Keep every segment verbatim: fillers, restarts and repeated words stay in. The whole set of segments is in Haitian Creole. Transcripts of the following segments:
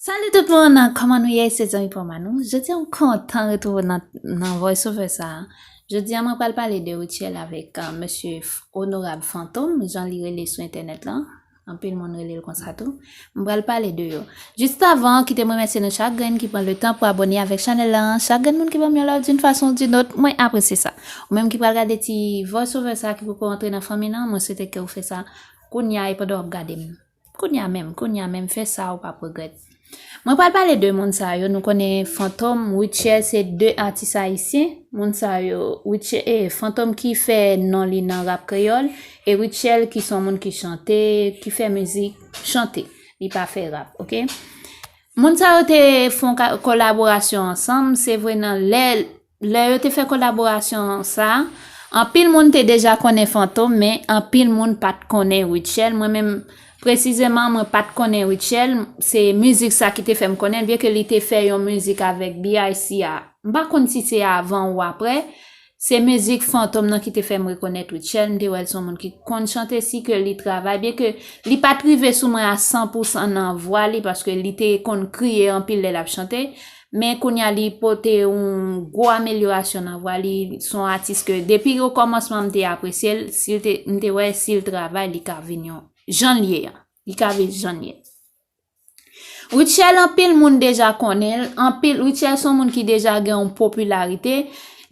Salut tout moun, kòman nou ye? Se zanmi pa w Manou. Jodi a m kontan retwouve w nan, nan voice over sa a. Jodi a mwen pral pale de Rutshelle avèk uh, mesye F- Onorab Fantom, jan li rele sou entènèt lan. Anpil moun rele l konsa tou. M pral pale de yo. Jis avan, kite m remèsye nou chak grenn ki pran le tan pou abòne avèk chanèl lan. Chak grenn moun ki ban m yon love d'une façon ou d'une autre, mwen apresye sa. Ou menm ki pral gade ti voice over sa ki poko rantre nan fanmi nan, mwen swete ke ou fè sa kounye a e pandan w ap gade m. Kounye a menm, kounye a menm, fè sa ou p ap regrèt. Mwen pral pale de moun sa yo, nou konnen Fantom, Rutshelle se de atis ayisyen. Moun sa yo, Rutshelle, eh, Fantom ki fè non li nan rap kreyòl, e Rutshelle ki se yon moun ki chante, ki fè mizik, chante. Li pa fè rap, oke? Moun sa yo te fè yon ka- kolaborasyon ansanm, se vre nan lè lè yo te fè kolaborasyon sa, anpil moun te deja konnen Fantom, men anpil moun pa t konnen Rutshelle. Mwen menm, presizeman, mwen pa t konnen Rutshelle. Se mizik sa ki te fè m konnen l, byen ke li te fè yon mizik avèk B I C a. M pa konn si se avan ou aprè. Se mizik Fantom nan ki te fè m rekonèt Rutshelle. M te wè l se yon moun ki konn chante, si ke li travay, byen ke li pa t rive sou mwen a san pou san nan vwa li, paske li te konn kriye anpil lè l ap chante. Men kounye a li pote yon gwo amelyorasyon nan vwa li. Se yon atis ke depi okòmansman m te apresye l, si l te, m te wè si l travay, li ka vin yon jan l ye a. Li ka vin jan l ye. Rutshelle, anpil moun deja konnen l, anpil, Rutshelle se yon moun ki deja gen yon popilarite,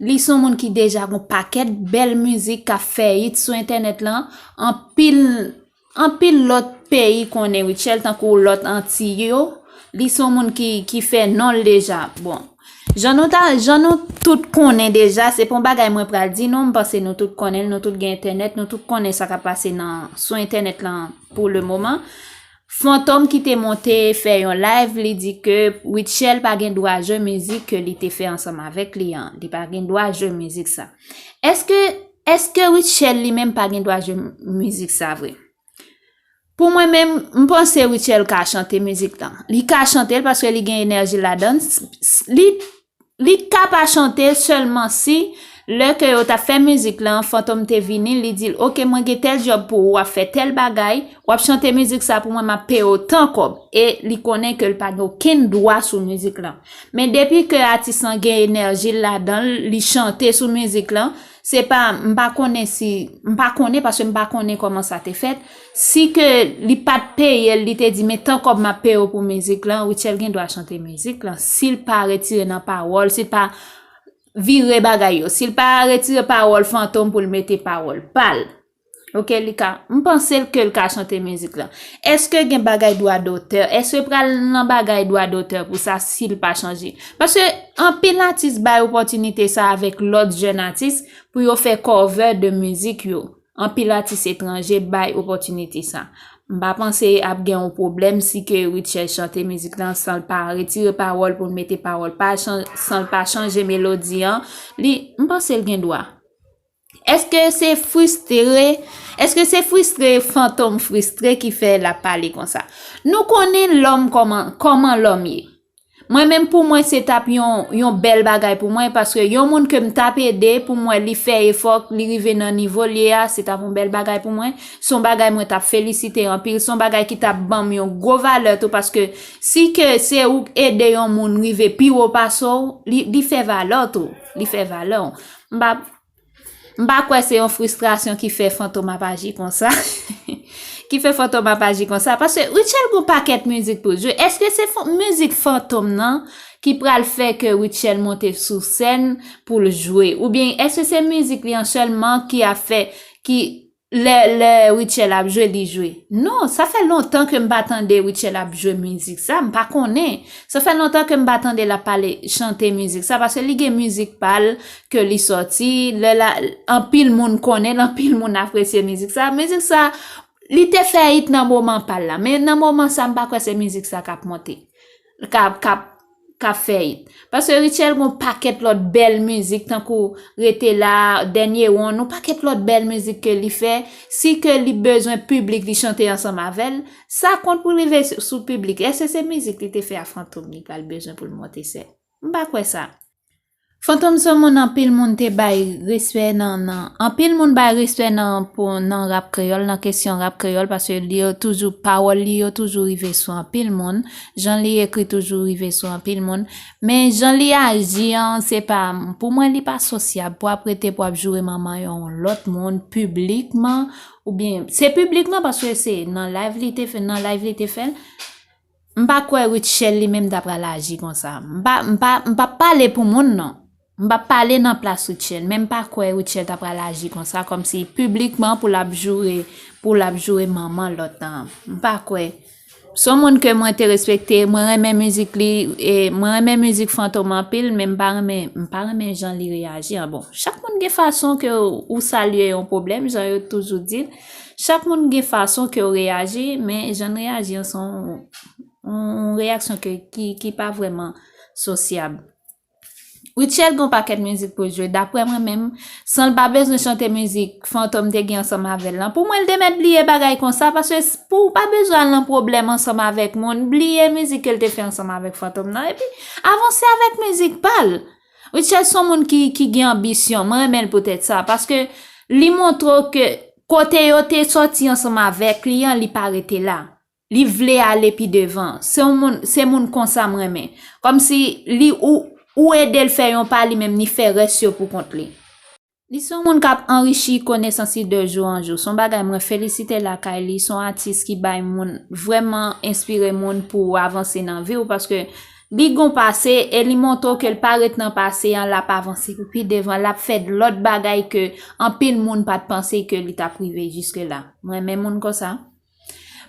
li se yon moun ki deja gen yon pakèt bèl mizik k ap fè hit sou entènèt lan, anpil anpil lòt peyi konnen Rutshelle, tankou lòt Antiy yo. Li se yon moun ki, ki fè non l deja. Bon, jan nou ta, jan nou tout konnen deja, se pa yon bagay mwen pral di non, m panse nou tout konnen l, nou tout gen entènèt, nou tout konnen sa k ap pase nan, sou entènèt lan pou le moman. Fantom ki te monte fè yon live, li di ke Rutshelle pa gen dwa jwe mizik ke li te fè ansanm avèk li an. Li pa gen dwa jwe mizik sa. Èske, èske Rutshelle li menm pa gen dwa jwe mizik sa vre? Pou mwen menm, m panse Rutshelle ka chante mizik lan. Li ka chante l paske li gen enèji ladan l. S- s- Li, li ka pa chante l sèlman si lè ke yo t ap fè mizik lan, Fantom te vini, li di l, "Oke, mwen gen tèl djòb pou ou, w ap fè tèl bagay, w ap chante mizik sa pou mwen, m ap peye w tan kòb." E li konnen ke l pa gen okenn dwa sou mizik lan. Men depi ke atis lan gen enèji l ladan l, li chante sou mizik lan, se pa, m pa konnen si, m pa konnen paske m pa konnen kòman sa te fèt. Si ke li pa t peye l, li te di, "Men tan kòb m ap peye w pou mizik lan," Rutshelle gen dwa chante mizik lan. Si l pa retire nan pawòl, si l pa vire bagay yo, si l pa retire pawòl Fantom pou l mete pawòl pa l. Oke, li ka, m panse l ke l ka chante mizik lan. Èske gen bagay dwa dotè? Èske pral nan bagay dwa dotè pou sa si l pa chanje? Paske anpil atis bay opòtinite sa avèk lòt jèn atis pou yo fè cover de mizik yo. Anpil atis etranje bay opòtinite sa. M pa panse ap gen yon pwoblèm si ke Rutshelle chante mizik lan san l pa retire pawòl pou l mete pawòl pa l, chan- san l pa chanje melodi an. Li, m panse l gen dwa. Èske se fristre? Èske se fristre, Fantom fristre ki fè l ap pale konsa? Nou konnen lòm kòman, kòman lòm ye. Mwen menm pou mwen se t ap yon, yon bèl bagay pou mwen, paske yon moun ke m t ap ede, pou mwen li fè efò, li rive nan nivo l ye a, se t ap yon bèl bagay pou mwen. Se yon bagay mwen t ap felisite anpil, se yon bagay ki t ap ban m yon gwo valè tou, paske si ke se ou k ede yon moun rive pi wo pase w, li, li fè valè w tou, li fè valè w. M pa M pa kwè se yon fristrasyon ki fè Fantom ap aji konsa. Ki fè Fantom ap aji konsa. Paske Rutshelle gon pakèt mizik pou l jwe. Èske se fon- mizik Fantom nan ki pral fè ke Rutshelle monte sou sèn pou l jwe? Oubyen èske se mizik li an sèlman ki ap fè, ki lè, lè Rutshelle ap jwe, li jwe? Non, sa fè lontan ke m pa tande Rutshelle ap jwe mizik sa, m pa konnen. Sa fè lontan ke m pa tande l ap pale, chante mizik sa, paske li gen mizik pa l ke li sòti, lè la, anpil moun konnen l, anpil moun apresye mizik sa. Mizik sa, li te fè hit nan moman pa l la, men nan moman sa, m pa kwè se mizik sa k ap monte, k ap, k ap, k ap fè hit. Paske Rutshelle gon pakèt lòt bèl mizik, tankou Rete La, Dènye Wonn, yon pakèt lòt bèl mizik ke li fè. Si ke li bezwen piblik li chante ansanm avè l, sa kont pou rive sou, sou piblik. Èske se mizik li te fè a Fantom li pral bezwen pou l monte sèn? M pa kwè sa. Fantom se yon moun anpil moun te bay respè nan, nan, anpil moun bay respè nan, pou, nan rap kreyòl, nan kesyon rap kreyòl, paske li yo toujou, pawòl li yo toujou rive sou anpil moun, jan li ekri toujou rive sou anpil moun, men jan li aji an, se pa, pou mwen, li pa sosyab, pou ap rete, pou ap joure manman yon lòt moun, piblikman, oubyen, se piblikman, paske se nan live li te fè, nan live li te fè l, M pa kwè Rutshelle li menm ta pral aji konsa. M pa, m pa, m pa pale pou moun non. M pa pale nan plas Rutshelle, men m pa kwè Rutshelle ta pral aji konsa, kòmsi piblikman pou l ap joure, pou l ap joure manman lòt lan. M pa kwè. Se yon moun ke mwen te respekte, mwen renmen mizik li, e mwen renmen mizik Fantom anpil, men m pa renmen, m pa renmen jan li reyaji an. Bon, chak moun gen fason ke ou salye yon pwoblèm, jan yo toujou di l. Chak moun gen fason ke w reyaji, men jan n reyaji an se yon, yon reyaksyon ke, ki, ki pa vrèman sosyab. Rutshelle gen yon pakèt mizik pou l jwe. Daprè mwen menm, san l pa bezwen chante mizik Fantom te gen ansanm avè l lan, pou mwen, l te mèt bliye bagay konsa, paske s-, pou w pa bezwen al nan pwoblèm ansanm avèk moun, bliye mizik ke l te fè ansanm avèk Fantom nan, epi avanse avèk mizik pa l. Rutshelle se yon moun ki, ki gen anbisyon, mwen renmen l poutèt sa, paske li montre w ke kote yo te sòti ansanm avèk li an, li pa rete la. Li vle ale pi devan. Se yon moun, se moun konsa m renmen. Kòmsi li, ou, ou ede l fè yon pa, li menm li fè rès yo pou kont li. Li se yon moun k ap anrichi konesans li de jou an jou. Se yon bagay mwen felisite lakay li. Se yon atis ki bay moun, vrèman enspire moun pou w avanse nan vi w, paske li gon pase e li montre w ke l pa ret nan pase an, l ap avanse pou pi devan, l ap fè lòt bagay ke anpil moun pa t panse ke li t ap rive jiske la. Mwen renmen moun konsa.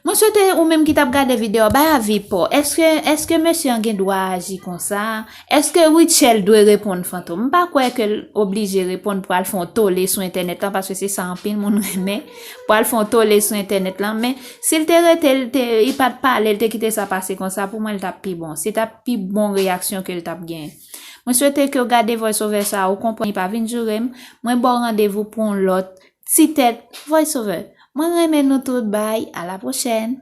Mwen swete ou menm ki t ap gade videyo a, bay avi pa w. Èske, èske mesye an gen dwa aji konsa? Èske Rutshelle dwe reponn Fantom? M pa kwè ke l oblije reponn pou al fè yon tole sou entènèt lan, paske se sa anpil moun renmen, pou al fè yon tole sou entènèt lan. Men, si l te rete, l te, li pa t pale, l te kite sa pase konsa, pou mwen, l t ap pi bon. Se t ap pi bon reyaksyon ke l t ap genyen. Mwen swete ke w gade voice over sa, ou konprann li pa vin joure m. Mwen ba w randevou pou yon lòt ti tèt voice over. Mwen renmen nou tout, bye, a la pwochèn.